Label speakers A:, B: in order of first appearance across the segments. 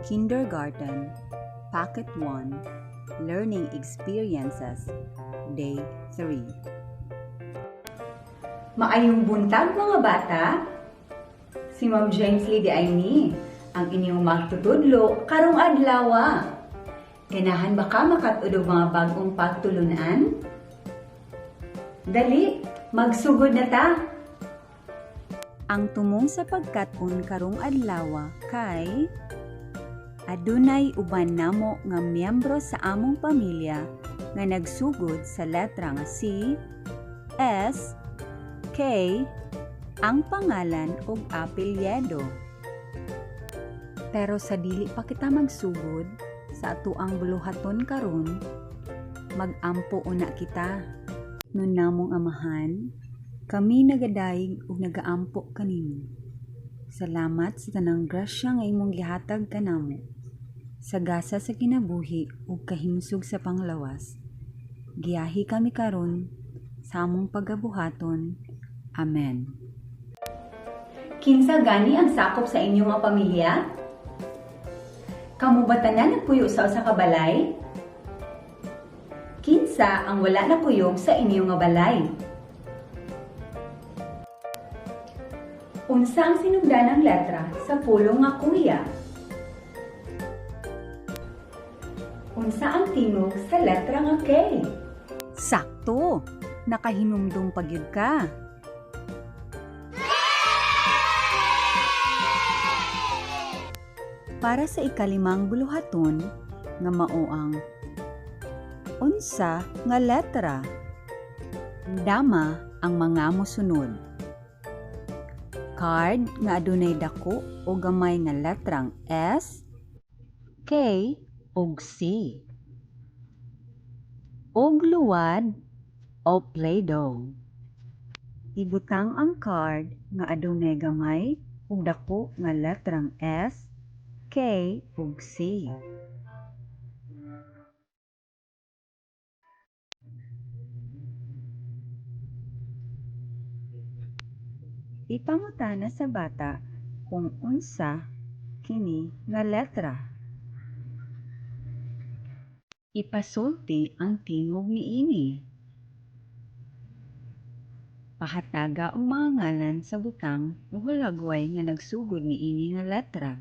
A: Kindergarten, Packet 1, Learning Experiences, Day 3.
B: Maayong buntag, mga bata. Si Ma'am James Lee diay ni, ang inyong magtutudlo karong adlaw. Ganahan ba ka makat-od og mga bag-ong pagtulunan? Dali, magsugod na ta.
A: Ang tumong sa pagkat-on karong adlaw kay adunay uban namo nga miyembro sa among pamilya nga nagsugod sa letra nga C, S, K ang pangalan ug apelyido. Pero sa dili pa kita magsugod sa atoang buluhaton karon, mag-ampo una kita. Nun namong Amahan, kami nagadayeg ug nagaampo kanimo. Salamat sa tanang grasya nga imong gihatag kanamo. Sa gasa sa kinabuhi ug kahimsog sa panglawas. Giyahi kami karon sa among pagabuhaton. Amen.
B: Kinsa gani ang sakop sa inyong mga pamilya? Kamo ba tanan nagpuyo sa usa ka balay? Kinsa ang wala nakuyog sa inyong nga balay? Unsa ang sinugdanang letra sa pulong nga kuya? Unsa ang tingog sa letra nga K?
A: Sakto! Nakahinumdum pa gyud ka. Para sa ikalimang buluhaton nga mao ang unsa nga letra. Dama ang mga mosunod. Card nga adunay dako o gamay nga letrang S, K ug C. Og luwad o Play-Doh. Ibutang ang card nga adunay gamay ug dako nga letrang S, K ug C. Ipangutana sa bata kung unsa kini nga letra. Ipasulti ang tingog niini. Pahataga og mga ngalan sa butang o hulagway nga nagsugod niini nga letra.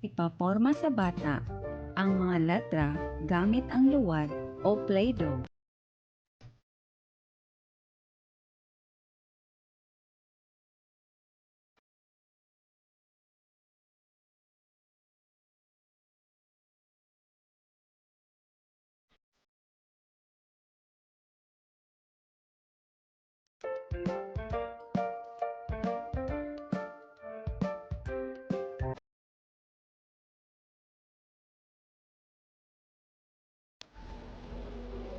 A: Ipaporma sa bata ang mga letra gamit ang luwad o Play-Doh.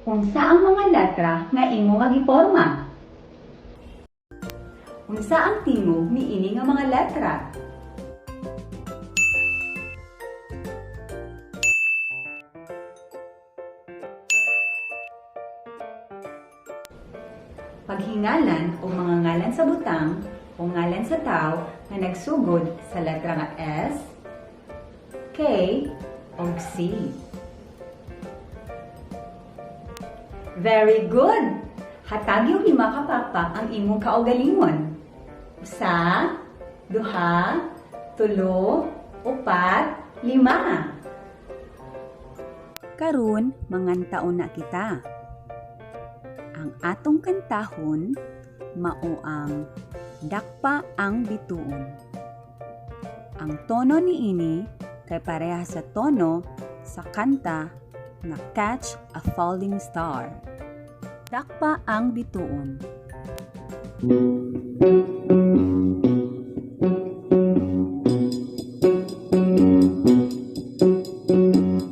B: Unsa ang mga letra nga imo nga giporma? Unsa ang tingog niini nga mga letra? Paghingalan og mga ngalan sa butang o ngalan sa tawo nga nagsugod sa letra nga S, K ug C. Very good! Hatagi og lima ka pakpak ang imong kaugalingon. Usa, duha, tulo, upat, lima.
A: Karon mangantaon na kita. Ang atong kantahon mao ang Dakpa ang Bituon. Ang tono niini kay pareha sa tono sa kanta nga Catch a Falling Star. Dakpa ang Bituon.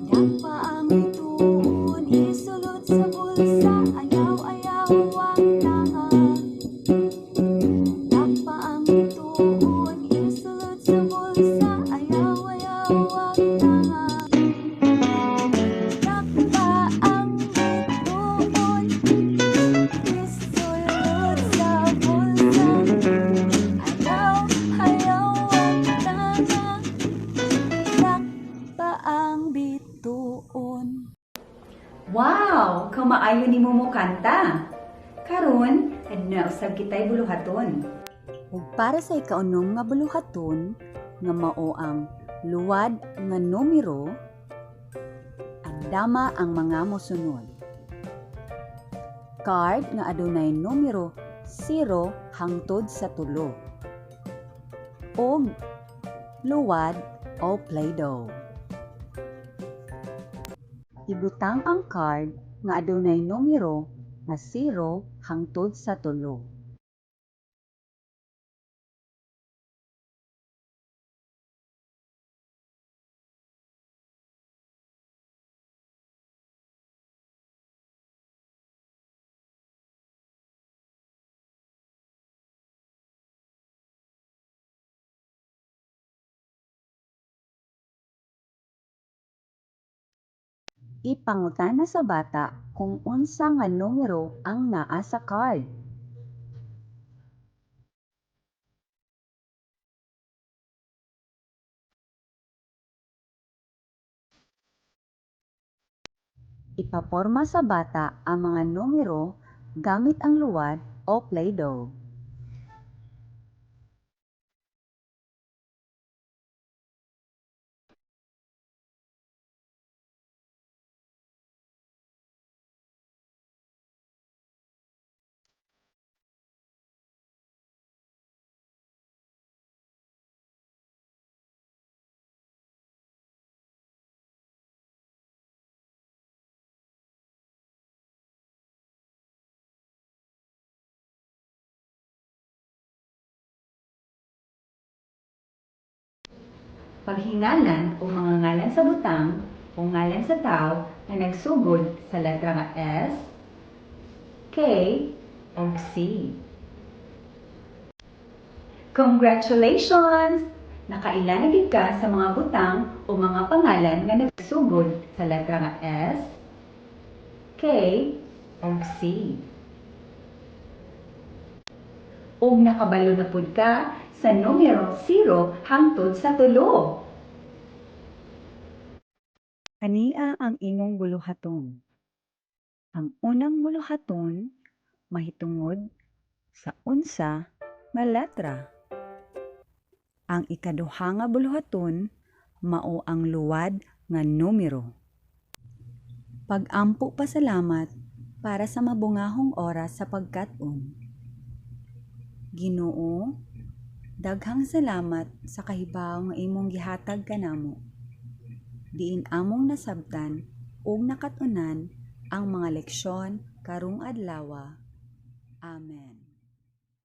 A: Dakpa ang bituon, isulod sa bulsa, ayaw, ayaw, wag tanga. Dakpa ang bituon, isulod sa bulsa, ayaw, ayaw, wag tanga. Dakpa ang bituon, isulod sa bulsa.
B: nga maayo nimo mo kanta. Karon, aduna usab kitay buluhaton.
A: Ug para sa ikaunom nga buluhaton nga mao ang luwad nga numero, andama ang mga mosunod. Card nga adunay numero 0 hangtod sa 3. Og luwad o Play-Doh. Ibutang ang card nga adunay numero nga 0 hangtod sa 3. Ipangutana sa bata kung unsa nga numero ang naa sa card. Ipaporma sa bata ang mga numero gamit ang luwad o Play-Doh.
B: Paghingalan o mga ngalan sa butang o ngalan sa tao nga nagsugod sa letra nga S, K, o C. Congratulations! Nakaila na gid ka sa mga butang o mga pangalan nga nagsugod sa letra nga S, K, o C. Ug nakabalo na pud ka sa numero 0 hangtod sa 3.
A: Kania ang imong buluhaton. Ang unang buluhaton mahitungod sa unsa nga letra. Ang ikaduha nga buluhaton mao ang luwad nga numero. Pag-ampo pasalamat para sa mabungahong oras sa pagkat-on. Ginoo, daghang salamat sa kahibaw nga imong gihatag kanamo. Diin among nasabtan ug nakat-unan ang mga leksyon karong adlawa. Amen.